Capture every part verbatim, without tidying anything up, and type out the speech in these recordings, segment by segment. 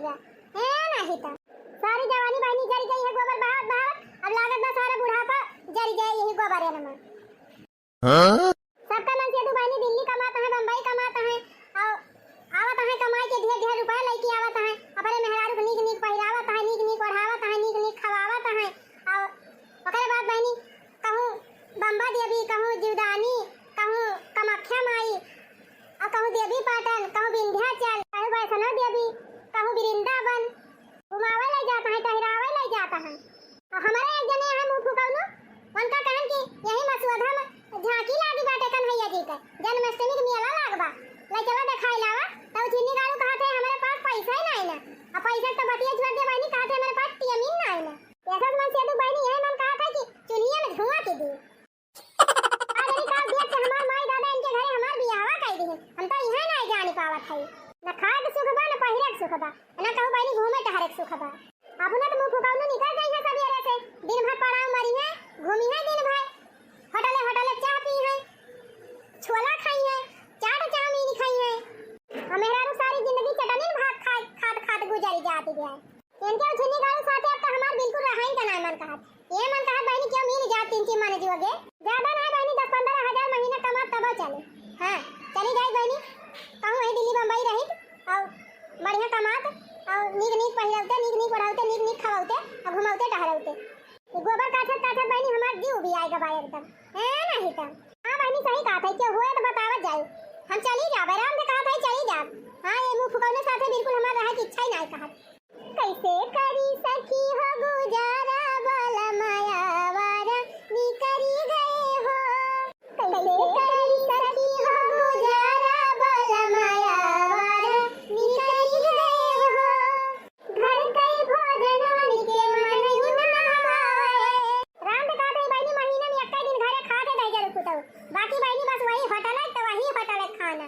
है नहीं तो। सारी जवानी बहिनी जरि गई है गोबर बहावत बहावत, अब लागत बा सारा बुढ़ापा जरि जाए यही गोबर है नमा। हाँ? सबका मन से दू बहिनी दिल्ली कमात है, बम्बई कमात है, और आवत है कमाई के ढेर ढेर रुपया लेके आवत है, अपने मेहरारू के नीक नीक पहिरावत है, नीक नीक ओढ़ावत है, नीक नीक खवावत है, और ओकरे बाद बहिनी कहूँ बम्बा देवी, कहूँ जीवदानी, कहूँ कामाख्या माई, और कहूँ देवी पाटन, कहूँ विंध्याचल, कहूँ वैष्णो देवी, कहूँ वृंदावन, घुमावे ले जात है, टहरावे ले जात है। और हमारे एक जने यहाँ मुँह फुकौलू, उनका कहन कि यही मसुआधा में झांकी लागी बाटे कन्हैया जी का, जन्माष्टमी के मेला लागबा, ले चला देखाई लावा। तब छिन्नी गाड़ू कहत है, "हमारे पास पैसा ही नहीं ना।" अब पैसा तो बतिया छोड़ दे बहिनी, कहत है, "हमारे पास टीएम ही नहीं ना।" ऐसा मन से दू बहिनी यही मन कहत है कि चुनिया में धुआं के दी। आज अभी काल दिया के हमार माई दादा इनके घरे हमार बियाहवा कई दी, हम तो यहाँ नहीं जाने पावत है, न खाए के सुख बा, न पहिरे के सुख बा, न कहूँ बहिनी घूमे टहरे के सुख बा। अपना तो मुँह फुकौलू निकल जाई है सबेरे से, दिन भर पड़ाव मरी है, घूमी है दिन भर, होटले होटले चाह पी है, छोला खाई है, चाट चाउमीन खाई है। और मेहरारू सारी जिंदगी चटनी भात खाए, खात खात गुजरी जाती है। इनके उछिन्नी गाड़ू साथे अब तो हमार बिल्कुल रहाई का नाम मन कहत। ये मन कहत बहिनी क्यों मिल जात तीन तीन माने जुआ के। ज्यादा ना बहिनी, दस पन्द्रह हजार महीना कमात तबो चले। हाँ, चली जाई बहिनी, कहूँ वही दिल्ली बम्बई रही और बढ़िया कमात और नीक नीक पहिरौते, नीक नीक ओढ़ौते, नीक नीक खवौते और घुमौते टहरौते। ये गोबर काछत काछत बहिनी हमार जीव भी आएगा बा एकदम। है नहीं तो। हाँ बहिनी सही कहत है, क्यों हुए तो बतावत जाए। हम चली जाब, आराम से कहत है चली जाब। हाँ ये मुँह फुकौने साथे बिल्कुल हमार रहे की इच्छा ही नहीं कहत। कैसे करी सखी हो गुजारा बोला माया वारा निकरी गए हो। कैसे करी सखी हो गुजारा बोला माया वारा निकरी गए हो। घर कई भोजन मन के मन ही ना भावे। राम तो कहत है बहिनी महीना में एक दिन घरे खा के दहिजर उठुतौ। बाकी बहिनी बस वही होटल है तो वही होटल है खाना।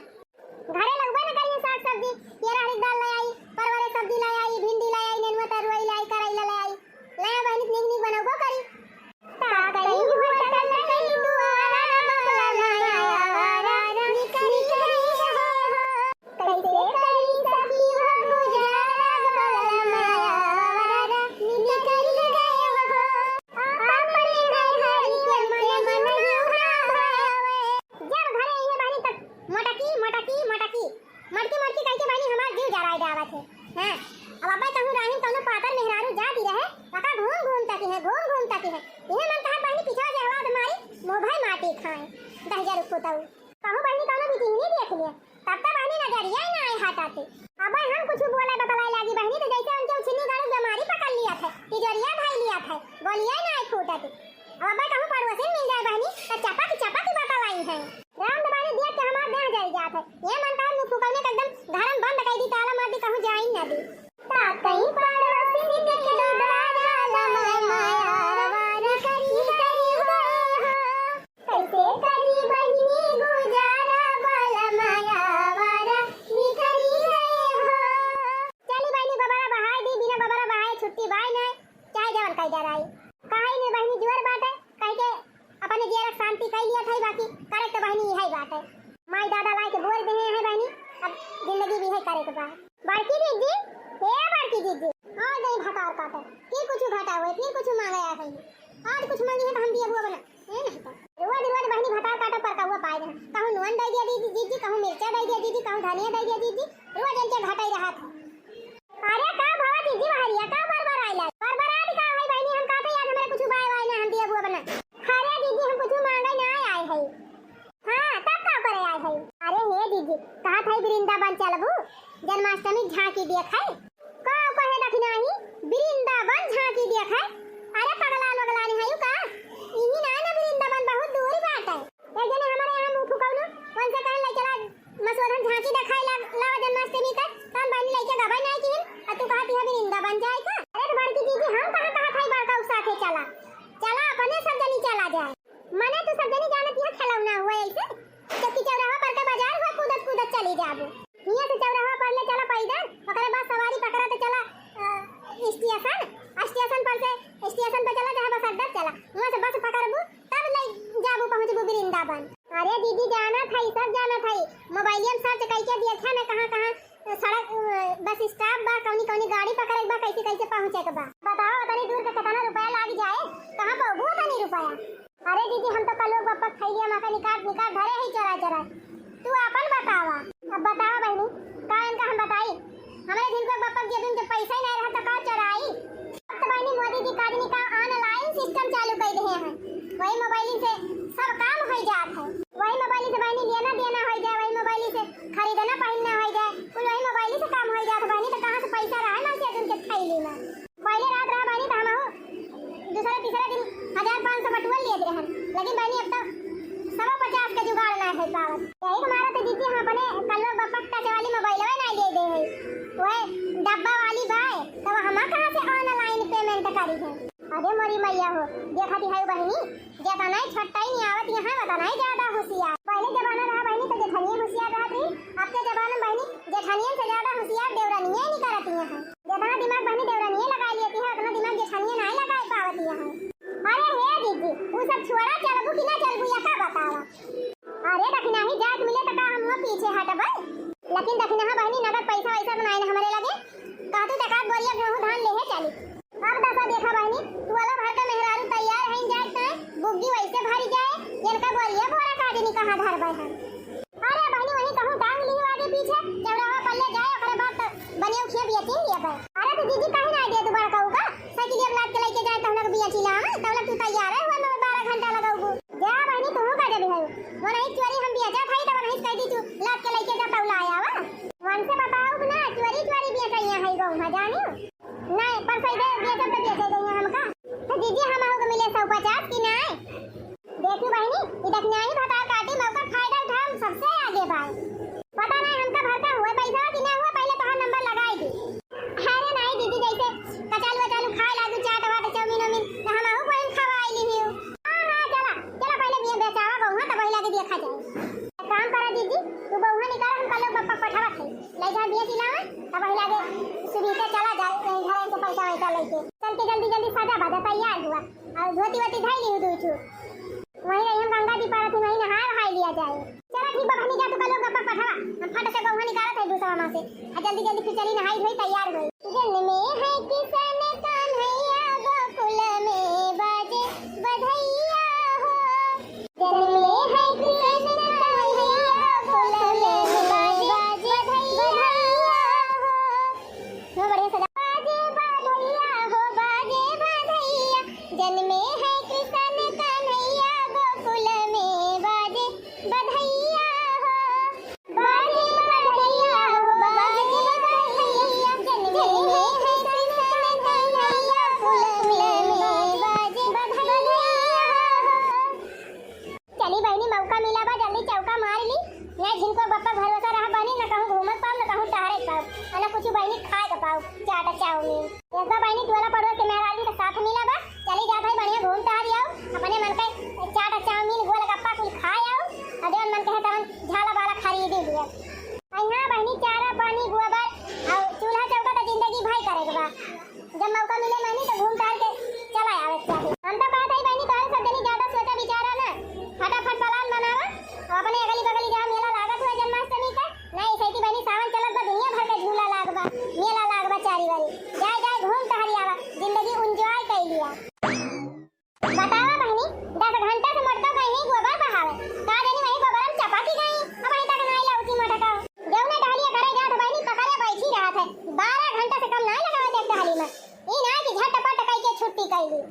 घरे लगबे न करिए साग सब्जी, ये रहरी दाल ले आई, परवरे सब्जी ले आई, भिंडी ले आई, नेनुआ तरुई ले आई, करैला ले आई, ले आ बहिनी नीक नीक बनौबो करी। ताकई होटल नहीं दुआरा, बबला नया आवारा, निकरी गए हो। कैसे करी सखी हो गुजारा, बबला नया आवारा, निकरी गए हो। अपने है हरि के मन ही ना भावे। जब घरे ये बहिनी तक मोटकी, मोटकी, मोटकी, मटकी, मटकी कहिके बहिनी हमार जीव जराए डावत है। हाँ, अब अब्बे कहूँ राहिन कौनो पातर मेहरारू जाती रहे, वका घूम घूम तकी है, घूम घूम तकी है। इहे मन कहत बहिनी पिछवा जे हवा मारी, मुँह भाई माटी खाए। दहिजर उठुतौ। कहूँ बहिनी कौनो बिटिहनी देख लिए, तब तो बहिनी नजरिया ही ना आए हटाते। अब्बे हम कुछ बोले बतलाए लागी बहिनी तो जैसे उनके उछिन्नी गाड़ू बीमारी पकड़ लिया था, तिजोरिया धाई लिया था, बोलिया ही ना आए फूटते। अब अब्बे कहूँ पड़ोसी मिल जाए बहिनी तो चपक चपक बतलाई है। राम दबानी दिया के हमार देह जल जात है। ये मन कहत मुँह फुकौने के एकदम घर में बंद कर दी, ताला मार दी, कहूँ जाई ना दी। ताकई पड़ोसी के दुआरा, लमय माया वार करी गए हो। कैसे करी बहिनी गुजारा, बलमया वारा निकरी गए हो। चली बहिनी, गोबरा बहाए दी, बिना गोबरा बहाए छुट्टी बाय नहीं, चाहे जवन कई डराई। कहाई ने बहिनी जुअर बाटे, कह के अपने जियरा के शांति कई लिया था, बाकी करे तो बहिनी यही बाटे। माई दादा लाए के बोल दे हैं बहिनी, अब जिंदगी भी है करे के बा। बड़की दीदी, हे बड़की दीदी, आ गई भतार काटे, फिर कुछ घटा हुए, फिर कुछ मांगे आ गई, आज कुछ मांगी है तो हम दिया हुआ बना। ए नहीं तो। रोज रोज बहिनी भतार काटा पर कौआ पाए रहे। कहूँ नून दे दिया दीदी, दीदी, कहूँ मिर्चा दे दिया दीदी, कहूँ धनिया दे दिया दीदी। रोज इनके घटाई रहा था। अरे का भवा दीदी बहरिया, का बरबर आइला? बरबर आइल का है बहिनी, हम कहते यार हमरा कुछ बाय वाय ना हम दिया बुआ बना। अरे दीदी हम कुछ मांगे ना आए है। हाँ, तब का करे आए है? अरे हे दीदी, कहत है वृंदावन चलबू, जन्माष्टमी झांकी देखे। का कहे दखिनाही, वृंदावन झांकी देखे? अरे पगला वगला नहीं है का? इही ना ना वृंदावन बहुत दूर बाटे। एक जने हमारे यहाँ मुँह फुकौलू, उनसे कहन ले चला मसोधन झांकी देखाई ला, लावा जन्माष्टमी का, तब बहनी लइके गबई नहीं किहिन, और तू कहत है वृंदावन जाए का? अरे तो बड़की दीदी हम कहाँ कहत है बड़का उ साथे चला, चला अपने सब जनी चला जाए। मने तू सब जनी जानत यहाँ खिलौना हुआ ऐसे, चौकी चौराहा पर के बाजार हुआ कूदत कूदत चली जाबू। हियाँ से चौराहा पर ले चला पैदल, ओकरे बाद सवारी पकड़ा तो चला, अ, स्टेशन, स्टेशन पर से, स्टेशन पर चला चाहे बस अड्डा चला, वहाँ से बस पकड़बू तब ले जाबू पहुँचबू वृंदावन। अरे दीदी जानत है, सब जानत है, मोबाइलिया में सर्च करके देखे ना कहाँ कहाँ सड़क, अ, बस stop बा, कौनी कौनी गाड़ी पकड़े के बा, कैसे कैसे पहुँचे के बा। बताओ, उतनी दूर के कितना रुपया लाग जाए, कहाँ पउबू उतनी रुपया? अरे दीदी, हम तो कलुआ बप्पा के थैलिया मा के निकाल निकाल धरे ही चोराइ चोराइ। तू आपन बतावा। अब बतावा बहिनी, का इनका हम बताई? हमरे झिनकुआ बप्पा के जेबिन जब पैसा ही नहीं रहा तो का चोराई? अब तो बहिनी मोदी जी का आदमी का online system चालू कर दिए हैं, वही मोबाइल से सब काम हो जात है, वही मोबाइल से बहिनी लेना देना हो जाए, वही मोबाइल से खरीदना पहिनना हो जाए, कुल वही मोबाइल से काम हो जात है बहिनी। तो कहाँ से पैसा रहा ना से उनके थैली में? पहले रात रहा बहिनी, तो हमहू दूसरा तीसरा दिन हजार पाँच सौ बटुआ लेत रहन, लेकिन बहिनी अब तो सौ पचास के जुगाड़ ना है पावत। यही के मारे तो दीदी हम अपने कलुआ बप्पा के touch वाली मोबाइलवा ना ले दे है, वह डब्बा वाली बाय, तो हम कहाँ से online payment करी है? अरे मोरी मैया हो, देखा दिहाई बहिनी, जेतना ही छोटा ही नहीं आवत यहाँ, उतना ही ज्यादा होशियार। पहले जमाना रहा बहिनी तो जेठनिया होशियार रहत रही, अब के जमाना में बहिनी जेठनियन से ज्यादा होशियार देवरनिया ही निकलत यहाँ। जेतना दिमाग बहिनी देवरनिये लगाए लेती है, उतना दिमाग जेठनिये नाहीं लगाए पावती है। अरे हे दीदी, उ सब छोड़ा, चलबू कि ना चलबू, या का बतावा? अरे दखिनाही जात मिले तो का हम हुआ पीछे हटबै? लेकिन दखिनाहा बहिनी नगद पैसा वैसा तो नाहीं ना हमरे लगे, कहतू तो एकाध बोरिया गेहूं धान लेहे चली। अब दशा देखा बहिनी, तू वाला भर का मेहरारू तैयार है जाए तय, बुग्गी वैसे भरी जाए, इनका बोरिया बोरा का जनी कहाँ धरबै है। अरे बहिनी, वहीं कहूँ टांग ली आगे पीछे, चौराहा पर ले जाए, ओकरे बाद तो बनिया उठिए बेचिन लिया बे। अरे तो दीदी, काहे ना आइडिया तू बड़का होगा? साइकिल अब लाद के लेके जाए, तब लग बेची लावे, तब लग तू तैयार है, हुआ में बारह घंटा लगाऊगू। जा बहिनी, तू का जब है? वो नहीं चोरी हम बेचा था, तब नहीं कह दी तू लाद के लेके जा, तब लाया वा। मन से बताओ ना, चोरी चोरी बेचा यहाँ है गौ, हाँ जानी? नहीं, पर सही दे, बेचब तो बेचे देंगे हमका। तो दीदी, हम आहू के मिले सौ पचास की नहीं? देखी बहिनी, ई दखिनाही भतार काटी मौका फायदा उठाए में सबसे आगे बा। पता नहीं हमका भरका हुआ पैसा कि ना हुआ, पहले तोहार नंबर लगाई दी। अरे नहीं दीदी, जैसे कचालू वचालू खाए लागू चाट वाट चाउमीन उमीन, तो हम आहू बहिन खवाई ली ही। हाँ, हाँ, चला, चला पहले बिया बेचावा बहुआ, तब वही लागे देखा जाए। एक काम करा दीदी, तू बहुआ निकाल, हम कल लोग बप्पा पठावा थे। ले जा बिया चिलावा, तब वही लागे सुबह के चला जाए, नहीं घर से पैसा वैसा लेके। चल के जल्दी जल्दी सजा बाजा तैयार हुआ। और धोती वोती धई ली दू ठू। वहीं रही हम गंगा जी पारत ही, वहीं नहाए वहाए लिया जाए। चला ठीक बा बहनी, जा तू कल लोग गप्पा पठावा। हम फट से गौहा निकालत है दूसरा माँ से। आ जल्दी जल्दी फिर चली नहाई धोई तैयार होई। जन्मे है किशन कन्हैया गोकुल में बाजे बधैया हो। जन्मे है किशन कन्हैया गोकुल में बाजे बधैया हो। बहुत बढ़िया सजा। बाजे बधैया हो, बाजे बधैया, जन्मे है कृष्ण कन्हैया, गोकुल में बाजे बधैया हो। बाजे बधैया हो, बाजे बधैया, जन्मे है कृष्ण कन्हैया, गोकुल में बाजे बधैया हो। चली बहिनी, मौका मिला बा, जल्दी चौका मार ली। ना झिनको बप्पा भरोसा रहा बहिनी, ना कहूँ घूमत पाऊ, ना कहूँ टहरत पाऊ, और ना कुछ बहिनी खाए के पाऊ, चाट चाउमीन। एक बार बहिनी टोला पड़ोस के मेहरारू के साथ मिला बा, चली जात है बढ़िया घूम टहर आओ, अपने मन के चाट चाउमीन गोलगप्पा कुल खाए आओ, और जवन मन कहे तवन झाला बाला खरीद लिया। आई हाँ बहिनी, चारा पानी गोबर और चूल्हा चौका तो जिंदगी भर करे के बा। जब मौका मिले बहिनी तो घूम टहल के चला आवे के चाही। हम तो कहत हई बहिनी, तोहरे सब जनी ज्यादा सोचा विचारा ना, फटाफट प्लान बनावा और अपने अगली बगली जहाँ मेला लागत हुआ जन्माष्टमी का, नहीं सही बहिनी, सावन चलत बा, दुनिया भर के झूला लाग बा, मेला लाग बा चारी वाली, जाए जाए घूम टहरी आवा, जिंदगी एंजॉय कर लिया। बतावा बहिनी, दस घंटा से मोटका गई ही गोबर बहावे, का जानी वही गोबर में चपक ही गई, अब वहीं तक नाई लौटी मोटका। जौने टहलिया करे जात बहिनी पकड़े बैठी रहत है, बारह घंटा से कम नाई लगावे देख टहली में। ई ना कि झटपट कई के छुट्टी कई ली।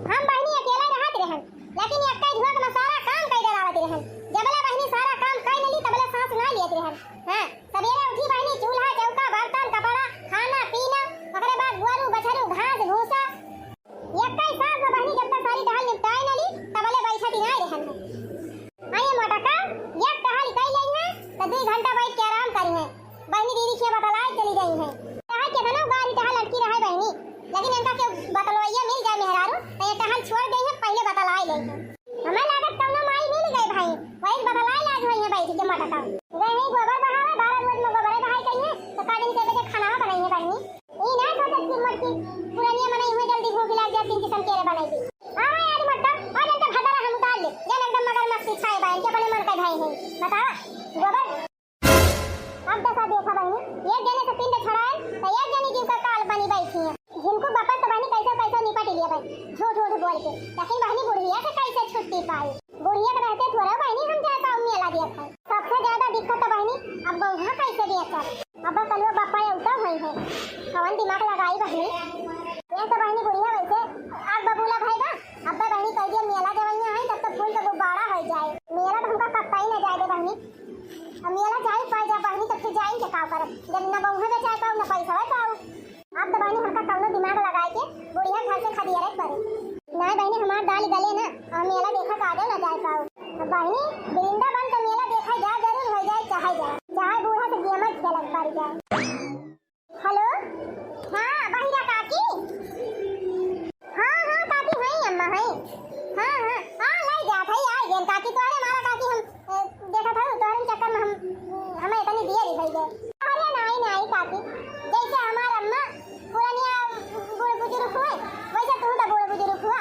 हम बहिनी अकेला रहत रहन, लेकिन एक्के झोंक में सारा काम कई डरावत रहन। जबले बहिनी सारा काम कई न ली, तबले सांस ना लेत रहन। हाँ, सवेरे उठी बहिनी, चूल्हा, चौका, बर्तन, कपड़ा, खाना, पीना, ओकरे बाद गोरू, बछरू, घास, भूसा, एक्के सांस में बहिनी जब तक सारी टहल निपटाए न ली, तबले बैठत ही ना रहन है। आ ये मोटका, एक टहल कई लेई है, तो दुई घंटा बैठ के आराम करी है। बहिनी दीदी के बतलाए चली गई है। चाहे केतनो गाड़ी टहल लटकी रहे बहिनी, लेकिन इनका के बतलवैया मिल जाए मेहरारू, तो ये टहल छोड़ देई है, पहले बतलाए लेई है। हमें लागत कौनो माई मिल गए भाई, वही बतलाए लाग हुई है बैठ के मोटका। गए हैं गोबर बहावे, बारह रोज में गोबरे बहाई कही है, तो का दिन के बजे खाना बनाई है बहिनी। ई ना सोचत कि मोटकी पुरनिया मनई हुए जल्दी भूख लाग जाए, तीन किस्म के रे बनाई दी। हाँ, हाँ, यार मोटका, आज इनका भदरा हम उतार ले, जन एकदम मगरमच्छ छाए बा, इनके अपने मन का भाई है। बतावा, गोबर। अब दशा देखा बहिनी, एक जन बुढ़िया के रहते थोड़ा बहिनी हम जाए पाऊ मेला देखे। सबसे ज्यादा दिक्कत तो बहिनी अब गौहा कैसे बेचब। अब कलुआ बापा ये उतर हुई है, कौन दिमाग लगाई बहिनी। ये तो बहिनी बुढ़िया वैसे आग बबूला भई बा। अब तो बहिनी कह दिया मेला जवनिया है तब तो फूल के गुब्बारा हो जाए। मेला तो हमका कत्ता ही न जाए दे बहिनी। अब मेला जाई पाए जा बहिनी तब तो जाई के का करब जब न गौहा बेचाए पाऊ न पैसा पाऊ। अब तो बहिनी हमका कौनो दिमाग लगाए के बुढ़िया घर से खदियारे पड़े। नाय बहिनी हमार दाल गले ना, हम मेला देखा का आगे न जाए पाऊ। अब बहिनी वृंदावन का मेला देखा जा जरूर हो जाए, चाहे जा, चाहे बूढ़ा से गेमत खेलत पड़ जाए। हेलो, हाँ बहिरा काकी, हाँ हाँ काकी, हई अम्मा हई, हाँ हाँ हाँ लाई जात हई, आई गेन काकी, तोहरे मारा काकी हम ए, देखत हऊ, तोहरे चक्कर में हम, हमें इतनी देर ही भई गए। अरे नाई, नाई काकी, जैसे हमार अम्मा पुरानिया बूढ़ बुजुर्ग हुए, वैसे तू तो बूढ़ बुजुर्ग हुआ।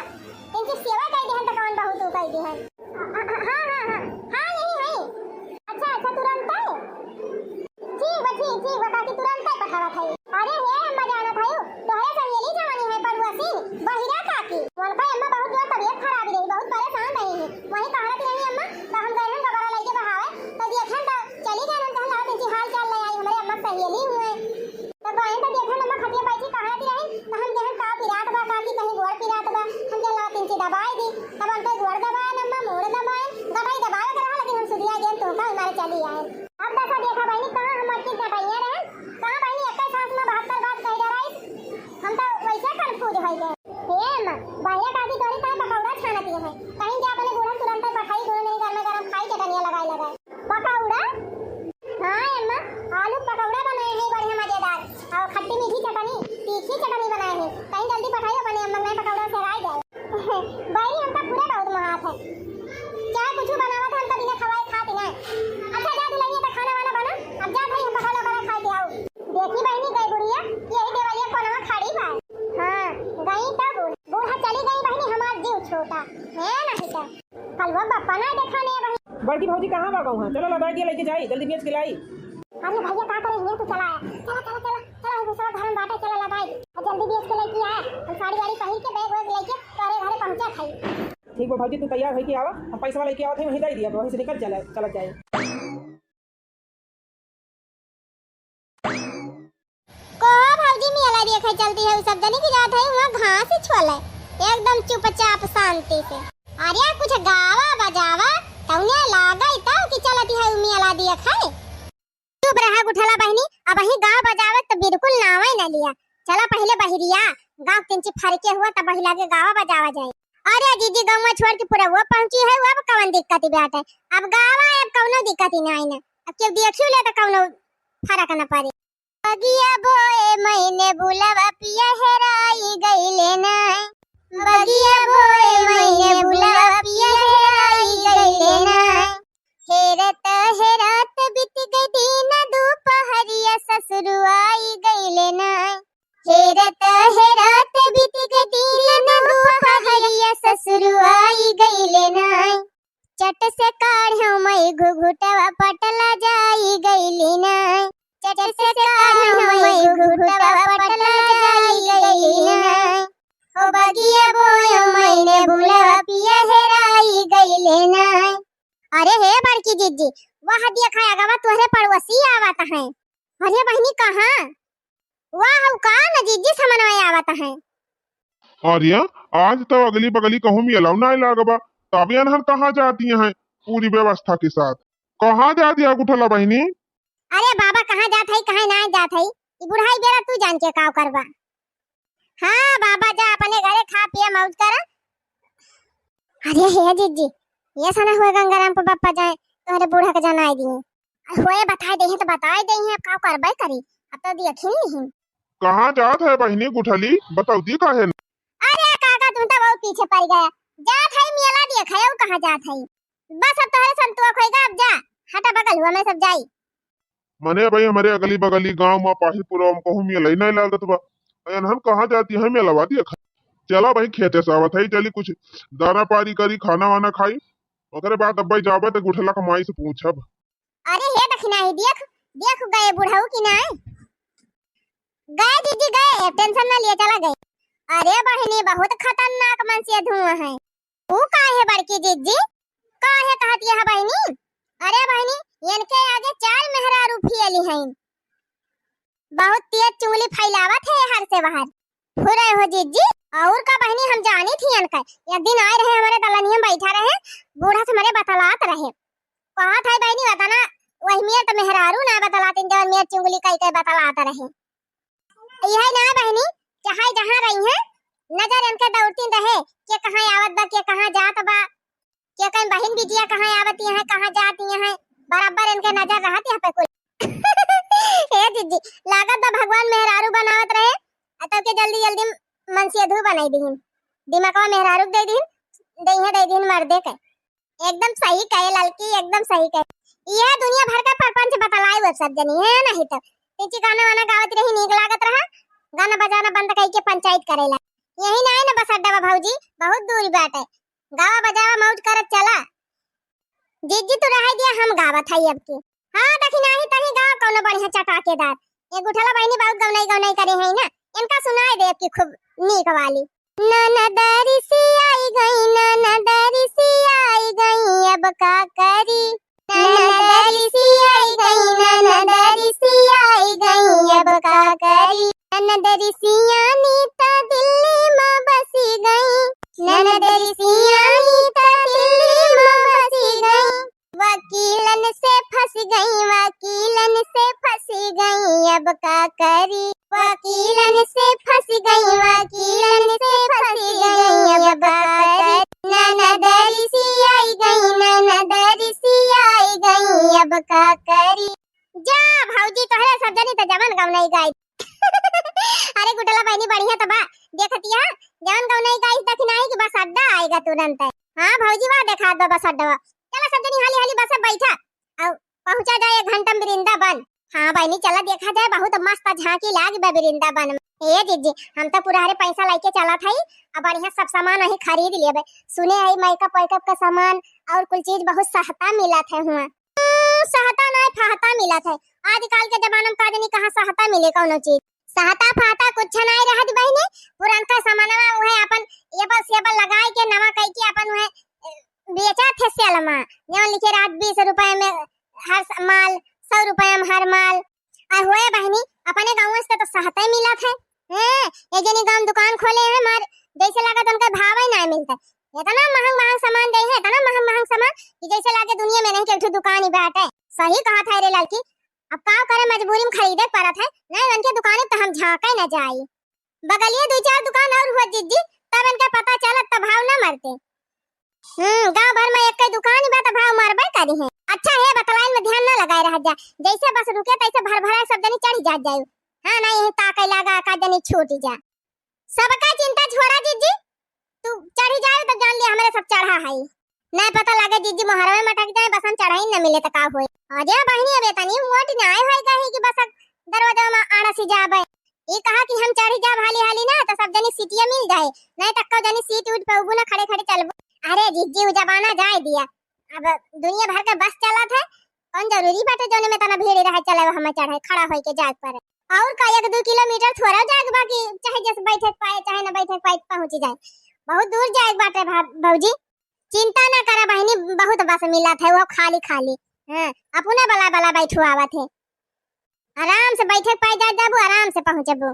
इनकी सेवा कई दिहन तो कौन बहू तू कई दिहन? हाँ, हाँ, हाँ, हाँ, यही है। अच्छा, अच्छा, तुरंत है। ठीक बा, ठीक, ठीक बा काकी, तुरंत ही पठावत है। अरे हे अम्मा, जानत हऊ, तोहरे सहेली जवानी है पड़ुआ सिंह, बहिरा काकी। उनका अम्मा बहुत जोर तबीयत खराब रही, बहुत परेशान रही है। वही कहत रही अम्मा, तो हम गए हैं गोबरा लेके बहावे, तो देखें तो चली गए, हम कहन लगा तिनची हाल चाल ले आई, हमारे अम्मा सहेली हुए। तो गए तो देखें अम्मा खटिया बैठी कहत रही, तो हम कहन का पिरात बा काकी, कहीं गोड़ पिरात बा, हम कहन लगा तिनची दबाई दी, तब उनके गोड़ दबाए अम्मा, मूड़ दबाए, गटाई दबावे के रहा, लेकिन हम सुधिया गेन तो का हमारे चली आए। अब देखा, देखा बहिनी, कहाँ हम अटकी डटैया रहन, कहाँ बहिनी एक्के सांस में बहत्तर बात कह डराई, हम तो वैसे confuse हो गए। हे अम्मा, बहिरा काकी तोरी काहे पकौड़ा छानत है? कहीं जा अपने बूढ़न तुरंत पठाई, दोनों जनी गरमे गरम खाई, चटनिया लगाई लगाई। पकौड़ा? हाँ अम्मा, आलू पकौड़ा बनाए हैं बढ़िया मजेदार, और खट्टी मीठी चटनी, तीखी चटनी बनाए हैं। कहीं जल्दी पठाई, अपने अम्मा ने पकौड़ा से राय दे। बहिनी, हमका पूरा बहुत मोहात है। चाहे कुछ बनावत है, हमका बिना खवाए खात ही ना। अच्छा, जा दुल्हनिया, तो खाना वाना बना। अब जा भाई, हम पकौड़ा वकौड़ा खा के आओ। देखी बहिनी, गई बुढ़िया, यही देवलिया कोनवा खड़ी बा। हाँ, गई तो बूढ़-, बूढ़ा चली गई बहिनी, हमार जीव छोटा है नहीं तो। कलुआ बप्पा ना देखा ने बहिनी। बड़की भौजी कहाँ बा गौहाँ? चलो लदाई दिया, लेके जाई, जल्दी बेच के लाई। अरे भैया, का करे हियाँ तू चला आया? चला, चला, चला, चला, हम दूसरा घर में बाटे, चला लदाई। और जल्दी बेच के लेके आया, हम साड़ी वाड़ी पहिर के, बैग वैग लेके तोरे घरे पहुँचा खाई। ठीक बा भौजी, तू तैयार होके आवा, हम पैसा लेके आवत है, वहीं दे दिया, वहीं से निकल चला, चला जाए। को भौजी मेला देखे चलती है, उ सब जनी की जात है, वहाँ घास ही छोले, एकदम चुपचाप शांति से। अरे कुछ गावा बजावा, तौने लागे तौ कि चलती है उ मेला देखे। चुप रहा गुठला बहिनी, अबहीं गाँव बजावे त बिल्कुल नावे न लिया। चला पहिले बहिरिया, गाँव के इंची फरके हुआ तब बहिला के गावा बजावा जाए। अरे जीजी, गौवा छोड़ के पुरवा पहुँची है, अब कवन दिक्कत बाटे? अब गावा, अब कौनो दिक्कत ही नाई न, अब केहू देखियो ले त कौनो फरक न पड़े। बगिया बोए मैने बुलवा पिया हेराई गईले ना। बगिया बोए मैने बुलवा पिया हेराई गईले ना। हेरत हेरत बीत गई दिन दुपहरिया ससुरु आई गईले ना। हेरत हेरत बीत गई दिन दुपहरिया ससुरु आई गईले ना। चट से काढ़ो मई घुघुटवा पटला जाई गईली ना। चट से काढ़ो मई घुघुटवा पटला जाई गईली ना। हो बगिया बोयो मैने बुलवा पिया हेराई गईले ना। अरे हे बड़की जीजी, वह देखा अगवा तोहरे पड़ोसी आवत हैं। अरे बहिनी कहाँ? वाह, उ का न जीजी समनवा आवत हैं। अरे, आज तो अगली बगली कहूँ मेलौ नाई लागबा, तब एनहन कहाँ जाती हैं पूरी व्यवस्था के साथ? कहाँ जाती है गुठला बहिनी? अरे बाबा, कहाँ जात है, कहाँ नाई जात है, ई बुढ़ाई बेरा तू जान के का करबा। हाँ बाबा, जा अपने घरे खा पिया मौज कर। अरे हे जीजी, ये सना हुए गंगाराम पर बप्पा जाए, तोहरे बूढ़ा के जनाई दिए। होए बताए देहे तो बताए देहे, अब का करबे करी, अब तो देखी नहीं। कहाँ जात है बहिनी गुठली, बतौती काहे न? अरे काका, तुम तो बहुत पीछे पड़ गया। जात है मेला देखे, और कहाँ जात है? बस अब तोहरे संतोष होएगा, अब जा, हटा बगल हुआ, मैं सब जाई। मने भाई, हमरे अगली बगली गाँव में पाहिलपुरवा में कहूँ मेला ही नहीं लागत बा। एनहन कहाँ जाती है मेलवा देखे? चला भाई, खेते से आवत है, चली कुछ दाना पारी करी, खाना वाना खाई, ओकरे बाद अब भाई जाबे तो गुठला के माई से पूछब। अरे हे दखिनाही, देख, देख गए बुढ़ऊ कि नाय? गए जीजी गए, tension ना लिए, चला गए। अरे बहिनी, बहुत खतरनाक मनसिया धुआं है। ऊ काहे बड़की कि जिज्जी, काहे कहत यह बहिनी? अरे बहिनी, इनके आगे चार मेहरारू फेल हईन। बहुत तेज चुंगली फैलावत है हर से बाहर। फुरे हो जिज्जी, और का बहिनी, हम जानी थी इनका। एक दिन आए रहे, हमरे दलनिया में बैठा रहे, बूढ़ा से हमरे बतलात रहे। कहत है बहिनी, वतना वही मेर तो मेहरारू ना बतलातिन, जवन मेर चुंगली कई कई बतलात रहे। यही ना बहिनी, चाहे जहाँ रही हैं, नजर इनके दौड़ती रहे, के कहाँ आवत बा, के कहाँ जात बा, के कहीं बहिन बिटिया कहाँ आवत हैं, कहाँ जात हैं, बराबर इनके नजर रहत यहाँ पे कुल। हे जिज्जी, लागत बा भगवान मेहरारू बनावत रहे, आ तब के जल्दी जल्दी मनसेधू बनाई दीहिन, दिमागवा मेहरारू के दे दीहिन, देहे दे दीहिन मर्दे के। एकदम सही कहे ललकी, एकदम सही कहे। यह दुनिया भर का परपंच बतलाई हुए सब जनी है, नहीं तो तिची गाना वाना गावत रही, नीक लागत रहा, गाना बजाना बंद कई के पंचायत करेला। यही ना है ना बस अड्डा बा भौजी, बहुत दूर बाटे। गावा बजावा मौज करत चला। जिज्जी तू रह दिया, हम गावत है अब की। हाँ, देखी नाही तनी गाँव कौनो बढ़िया चटाकेदार। ये गुठला बहिनी बहुत गौनई गौनई करे है ना, इनका सुनाई देब कि खूब नीक वाली। ननद रिसियाई गई, ननद रिसियाई गई, अब का करी? ननद रिसियाई गई, ननद रिसियाई गई, अब का करी? ननद रिसियानी त दिल्ली में बसी गई, ननद रिसियानी त दिल्ली में बसी गई। वकीलन से फंस गई, वकीलन से फंस गई, अब का करी? वकीलन से फंस गई, वकीलन से फंस गई, अब का करी? ननद रिसियाई गई, ननद रिसियाई गई, अब का करी? जा भौजी, तोहरे सब जनी त जवन गौनई गाई। अरे गुटला बहिनी, बढ़िया त बा, देखतिया जवन गौनई गाई, देखी नाही कि बस अड्डा आएगा तुरंत। हाँ भौजी, वाह देखात बा बस अड्डा। चला सब जनी हाली हाली बस बैठा, और पहुँचा जाए एक घंटा में वृंदावन। हाँ बहिनी, चला देखा जाए, बहुत मस्त झांकी लाग बा वृंदावन में। ए जिज्जी, हम तो पूरा हरे पैसा लेके चलत हई, अब बढ़िया सब सामान वहीं खरीद लेबे। सुने हई मेकअप वेकअप का सामान और कुल चीज बहुत सस्ता मिलत है हुआ। हम्म, सस्ता नाहीं, फहता मिलत है। आजकल के जमाना में का जानी कहाँ सस्ता मिले कौनो चीज। सस्ता फहता कुछ नाहीं रहत बहिनी, पुरनका सामानवा उहे अपन एबल सेबल लगाए के नवा कई के अपन उहे, ए, बेचा थे सेल मा। जौन लिखे रहत बीस रुपए में हर स-, माल, सौ रुपए में हर माल। आ होए बहिनी, अपने गाँव से तो सस्ते मिलत है। हैं, एक जनी गाँव दुकान खोले हैं, मार जैसे लागत उनका भाव ही ना मिलता। इतना महंग महंग सामान दे है, इतना महंग महंग सामान कि जैसे लागे दुनिया में नहीं के एक ठो दुकान ही बाटे। सही कहत है रे लड़की, अब का करे, मजबूरी में खरीदे के पड़त है, नहीं उनके दुकान तो हम झांके न जाई। बगलिए दो चार दुकान और हुआ जिज्जी, तब इनका पता चलत, तब भाव ना मरते। हम्म, गांव भर में एक ही दुकान बा, त भाव मारबे करी है। अच्छा है, बतलाइन में ध्यान ना लगाए रह जा, जैसे बस रुके तैसे भर भरा सब जनी चढ़ी जात जाए। हाँ, ना यही ताके लागा का जनी छूट जा। सबका चिंता छोड़ा जिज्जी, तू चढ़ी जाए तो जान ले हमरे सब चढ़ा है। ना पता लगे जिज्जी मोहरवे मटक जाए, बसन चढ़ाई न मिले त का होए। अरे बहिनी, अब इतनी मोट ना आए होए कहीं कि बस दरवाजा में आड़ा से जाबे। ई कहा कि हम चढ़ी जाब हाली हाली ना, तो सब जनी सीटिया मिल जाए, नहीं तो कौ जनी सीट उठ पे उबू ना, खड़े खड़े चलबू। अरे जिज्जी, उ जमाना जाए दिया, अब दुनिया भर के बस चलत है, कौन जरूरी बाटे जौने में तना भीड़ रहे, चले हमें चढ़े, खड़ा होई के जाए के पड़े। और का, एक दो किलोमीटर थोड़ा जाए के बा कि चाहे जस बैठे के पाए, चाहे ना बैठे के पाए, पहुँची जाए, बहुत दूर जाए के बाटे भा-, भौजी। चिंता ना करा बहिनी, बहुत बस मिलत है, वो खाली खाली। हाँ, अपने बला बला बैठो आवत है, आराम से बैठे के पाए जात जाबू, आराम से पहुँचबू।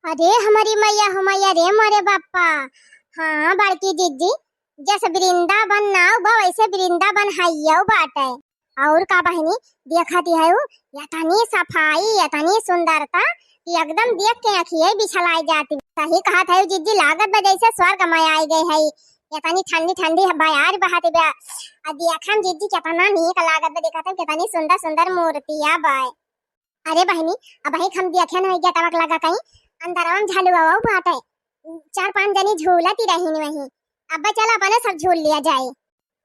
अरे हमारी मैया हो मैया रे मोरे बापा। हाँ बड़की जिज्जी, जस वृंदावन नाव बा वैसे वृंदावन हइयो बाटे। और का बहिनी, देखत है उ, इतनी सफाई, इतनी सुंदरता कि एकदम देख के अखिये बिछलाई जाती। सही कहत है जिज्जी, लागत बा जैसे स्वर्ग में आई गई है। इतनी ठंडी ठंडी बयार बहत बा। आ देखम जिज्जी, कितना नीक लागत बा, देखत है कितनी सुंदर सुंदर मूर्तियाँ बा। अरे बहिनी, अबही हम देखे नहीं गेटवा के लगा कहीं, अंदरवा में झलुआ बाटे, चार पांच जनी झूलत ही रहीन वहीं। अब चल अपने सब झूल लिया जाए।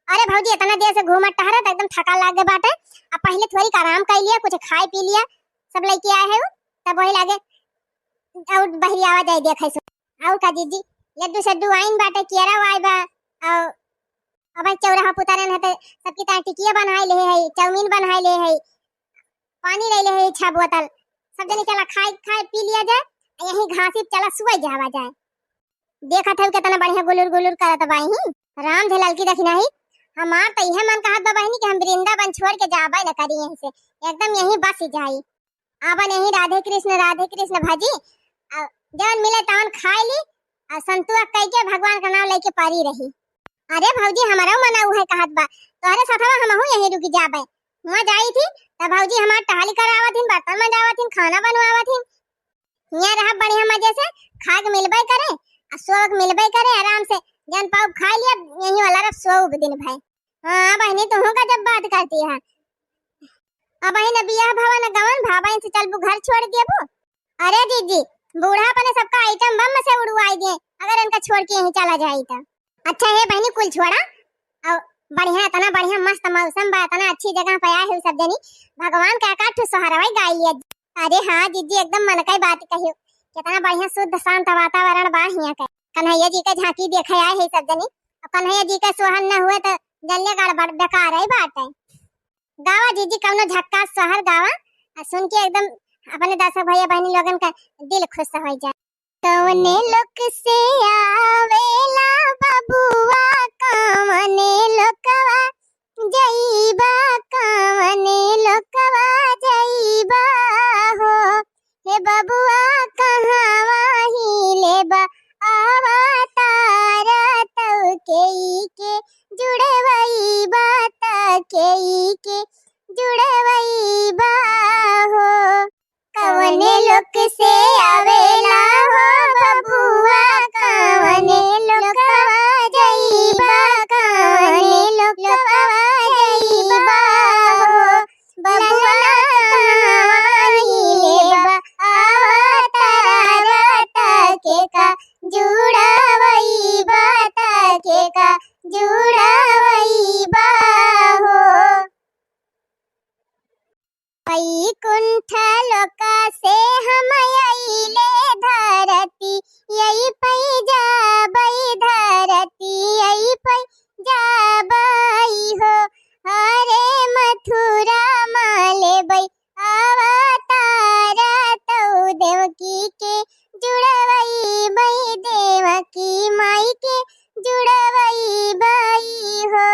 अरे भौजी, इतना देर से घूमत टहरत एकदम थका लाग गए बाटे। अब पहले थोड़ी आराम कर लिया, कुछ खाए पी लिया, सब लेके आए हैं वो, तब वही लागे और बहरियावा जाए देखे सो। और का जिज्जी, लड्डू सड्डू आइन बाटे, केरा वाई बा, और अब चौराहा पुतारन है तो सबकी ताई टिकिया बनाए ले है, चाउमीन बनाए ले है, पानी ले ले है छह बोतल। सब जने चला खाए, खाए पी लिया जाए, यहीं घासी चला सुबह जावा जाए। देखत है कितना बढ़िया गुलुर गुलुर करत बाई ही। राम धे ललकी देखी नाही, हमार त इहे मन कहत बा बहिनी कि हम वृंदावन छोड़ के जाबे न करी यहीं से, एकदम यहीं बस जाई। अब नहीं राधे कृष्ण राधे कृष्ण भजी, अ, जवन मिले तवन खाई ली, अ, संतुआ कई के भगवान का नाम लेके परी रही। अरे भौजी, हमरो मन उहे कहत बा, तोहरे साथवा हमहू यहीं रुकी जाबे। हुआं जाई थी, त भौजी हमार टहली करावत हिन, बर्तन मंजावत हिन, खाना बनवावत हिन। हियां रहब बढ़िया मजे से, खाए के मिलबे करे, आ सोए के मिलबे करे, आराम से जन पाउब खाई लिया, यहीं वाला रब सोउब दिन भर। हाँ बहिनी, तुहू का जब बात करती है। अब बहिन बियाह भवन गवन भाबा से चलबू घर छोड़ देबू। अरे जीजी, बूढ़ा अपने सबका आइटम बम से उड़वाई दिए, अगर इनका छोड़ के यहीं चला जाई तो। अच्छा हे बहिनी, कुल छोड़ा, और बढ़िया, इतना बढ़िया मस्त मौसम बा, इतना अच्छी जगह पे आए हो सब जनी, भगवान का एकाध ठो सोहरवा गाई लिया। अरे हाँ जीजी, एकदम मन का बात कहियो, कितना बढ़िया शुद्ध शांत वातावरण बा हियां के। कन्हैया जी का झांकी देखे आए है सब जनी। अब कन्हैया जी का सोहर न हुए तो जल्ले गड़बड़ बेकार ही बात है। गावा जीजी, कौनो झक्कास सोहर गावा, आ सुन के एकदम अपने दर्शक भैया बहनी लोगन का दिल खुश हो जाए। कवने लोक से आवेला बबुआ, कवने लोकवा जइबा, कवने लोकवा जइबा हो। हे बबुआ, कहाँ वही लेबा अवतार, तउ केई के जुड़वइबा, त केई के जुड़वइबा हो। कवने लोक से आवेला हो बबुआ, कवने लोकवा जइबा, कवने लोकवा जइबा हो। बबुआ कहाँ वही लेबा अवतार, त केका जुड़वइबा, त केका जुड़वइबा हो। वैकुंठ लोक से हम अइले धरती, यही पै जाबै धरती, यही पै जाबै हो। अरे मथुरा मा लेबै अवतार, तउ देवकी के जुड़वइबै, देवकी माई के जुड़वइबै हो।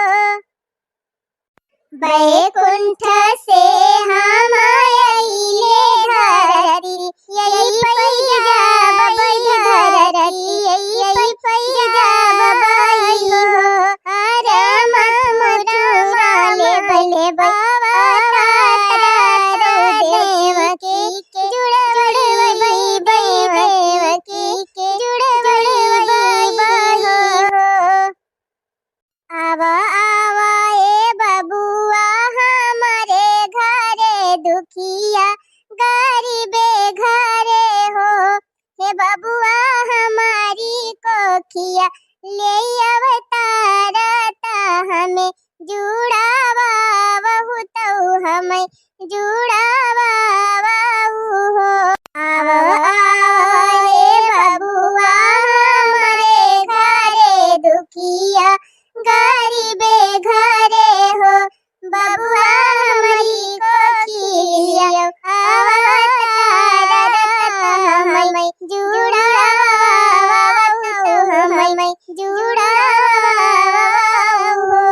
बैकुंठ से हम अइले धरती, यही पै जाबै धरती, यही पै जाबै हो। अरे मथुरा मा लेबै अवतार, देवकी के जुड़वइबै, देवकी के जुड़वइबै हो। आवा, आवा ए बबुआ हमरे घरे, दुखिया गरीबे घरे हो। हे बबुआ हमारी कोखिया, ले अवतार त हमें जुड़ावा, वहु तउ हमें जुड़ावा, वहु हो। आवा, आवा ए बबुआ हमरे घरे, दुखिया गरीबे घरे हो। बबुआ हमरी कोखिया, अवतार त हमें जुड़ावा, तउ हमें जुड़ावा हो।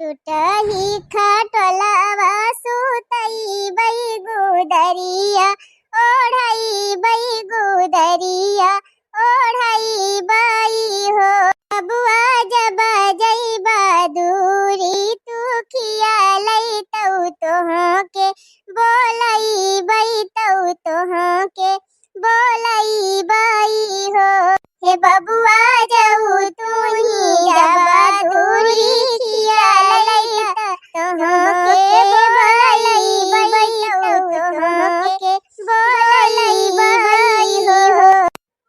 टूटही खटोलवा सुतइबै गुदरिया, ओढ़इबै गुदरिया, ओढ़इबै हो। बबुआ जब जइबा दूरी, तू खियालै तउ तोहके बोलइबै, तउ तोहके बोलइबै हो। हे बबुआ जउ तू ही जब दूरी, खियालै तउ तोहके बोलइबै, तउ तोहके बोलइबै हो।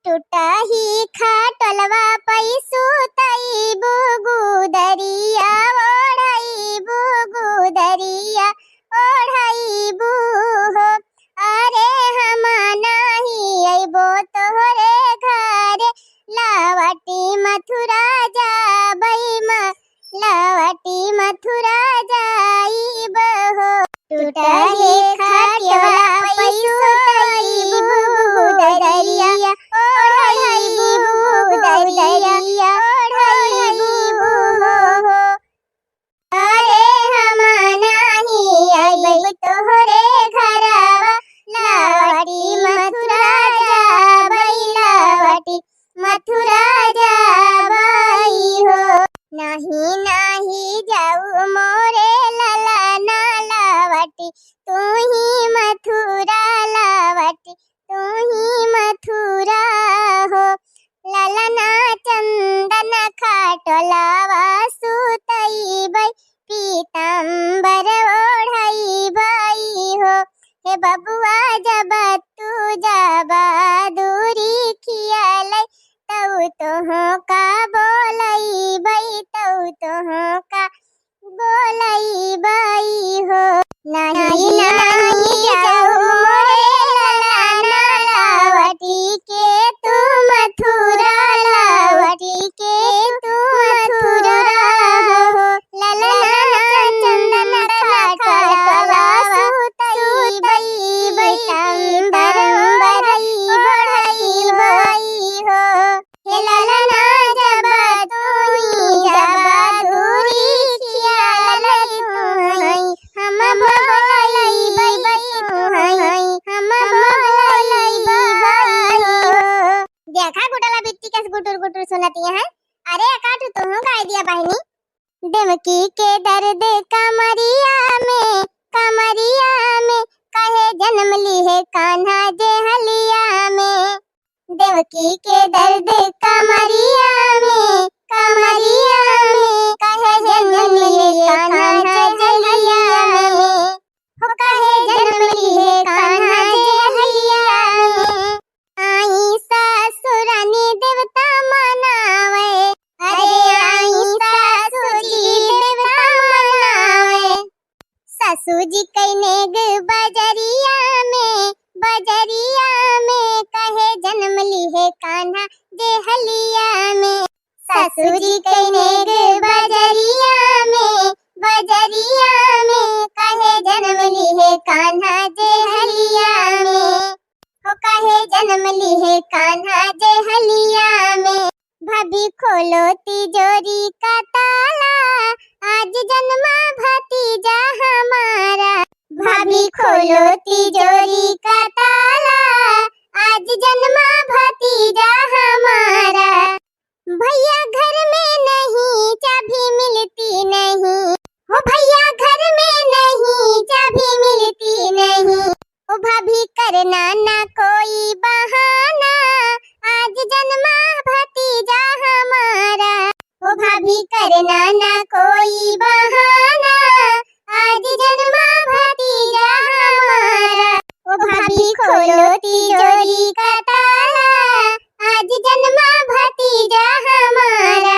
टूटही खटोलवा पै सुतइबू गुदरिया, ओढ़इबू गुदरिया, ओढ़इबू हो। अरे हम नाही अइबो तोहरे घरे, लवटी मथुरा जाबै मा लवटी मथुरा जाइब हो। टूटही खटिया पै सुतइबू गुदरिया, ओढ़इबू गुदरिया, ओढ़इबू नाही जाऊ मोरे ललना लवटी, तू ही मथुरा लवटी, तू ही मथुरा हो। ललना चंदन खाटोलवा सुतइबै, पीताम्बर ओढ़इबै हो। हे बबुआ जब तू जब दूरी खियलै, तउ तोहका बोलइबै, तउ तोहका बोलइबै हो। नाही, नाही जाऊ मोरे ललना लवटी के तू मथुरा लवटी के तू मथुरा हो। ललना चंदन खाटोलवा सुतइबै, पीताम्बर ओढ़इबै हो। हे ललना जब तू ही जब दूरी खियलै तुहई, हम बोलइबै तुहई, हम बोलइबै हो। देखा गुटला बिट्टी कस गुटुर गुटुर सुनतिया है। अरे एकाठू तुहू गाय दिया बहिनी। देवकी के दर्द कमरिया में, कमरिया में, कहे जनम लिहे कान्हा जे हलिया में। देवकी के दर्द कमरिया में, कमरिया में, कहे जनम लिहे कान्हा जे हलिया में। हो कहे जनम लिहे कान्हा जे हलिया में। आई ससुरानी देवता मनावे, अरे आई सासू जी देवता मनावे। सासू जी कइने ग बजरिया में, बजरिया में, कहे जनम लिहे कान्हा जे हलिया में। सासू जी कइने ग बजरिया में, बजरिया में, कहे जनम लिहे कान्हा जे हलिया में। हो कहे जनम लिहे कान्हा जे हलिया में। भाभी खोलो तिजोरी का ताला, आज जन्मा भतीजा हमारा। भाभी खोलो तिजोरी का ताला, आज जन्मा भतीजा हमारा। भैया घर में नहीं, चाभी मिलती नहीं। हो भैया घर में नहीं, चाभी मिलती नहीं। ओ भाभी करना ना कोई बहाना, आज जन्मा भतीजा हमारा। ओ भाभी करना ना कोई बहाना, आज जन्मा भतीजा हमारा। ओ भाभी खोलो तिजोरी का ताला, आज जन्मा भतीजा हमारा।